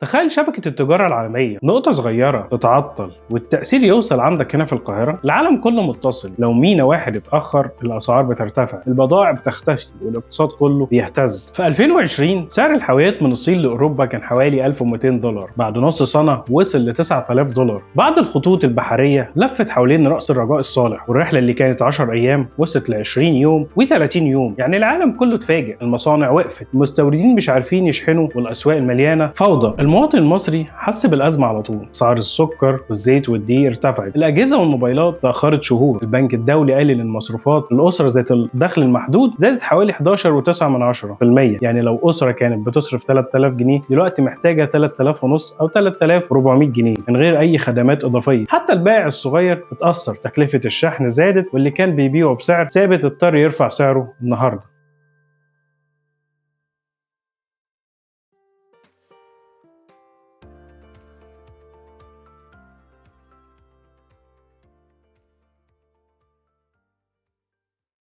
تخيل شبكة التجارة العالمية نقطة صغيرة تتعطل والتأثير يوصل عندك هنا في القاهرة. العالم كله متصل، لو مينا واحد اتأخر الأسعار بترتفع، البضائع بتختفي، والاقتصاد كله بيهتز. في 2020 سعر الحاويات من الصين لأوروبا كان حوالي $1200، بعد نص سنة وصل ل $9000. بعض الخطوط البحرية لفت حوالين رأس الرجاء الصالح، والرحلة اللي كانت 10 أيام وصلت ل 20 يوم و30 يوم. يعني العالم كله اتفاجئ، المصانع وقفت، المستوردين مش عارفين يشحنوا، والأسواق المليانة فوضى. المواطن المصري حس بالأزمة على طول، أسعار السكر والزيت والدقيق ارتفعت، الأجهزة والموبايلات تأخرت شهور، البنك الدولي قال إن المصروفات الأسرة ذات الدخل المحدود زادت حوالي 11.9%. يعني لو أسرة كانت بتصرف 3000 جنيه دلوقتي محتاجة 3500 أو 3400 جنيه من غير أي خدمات إضافية. حتى البائع الصغير اتأثر، تكلفة الشحن زادت، واللي كان بيبيعه بسعر ثابت اضطر يرفع سعره النهارده.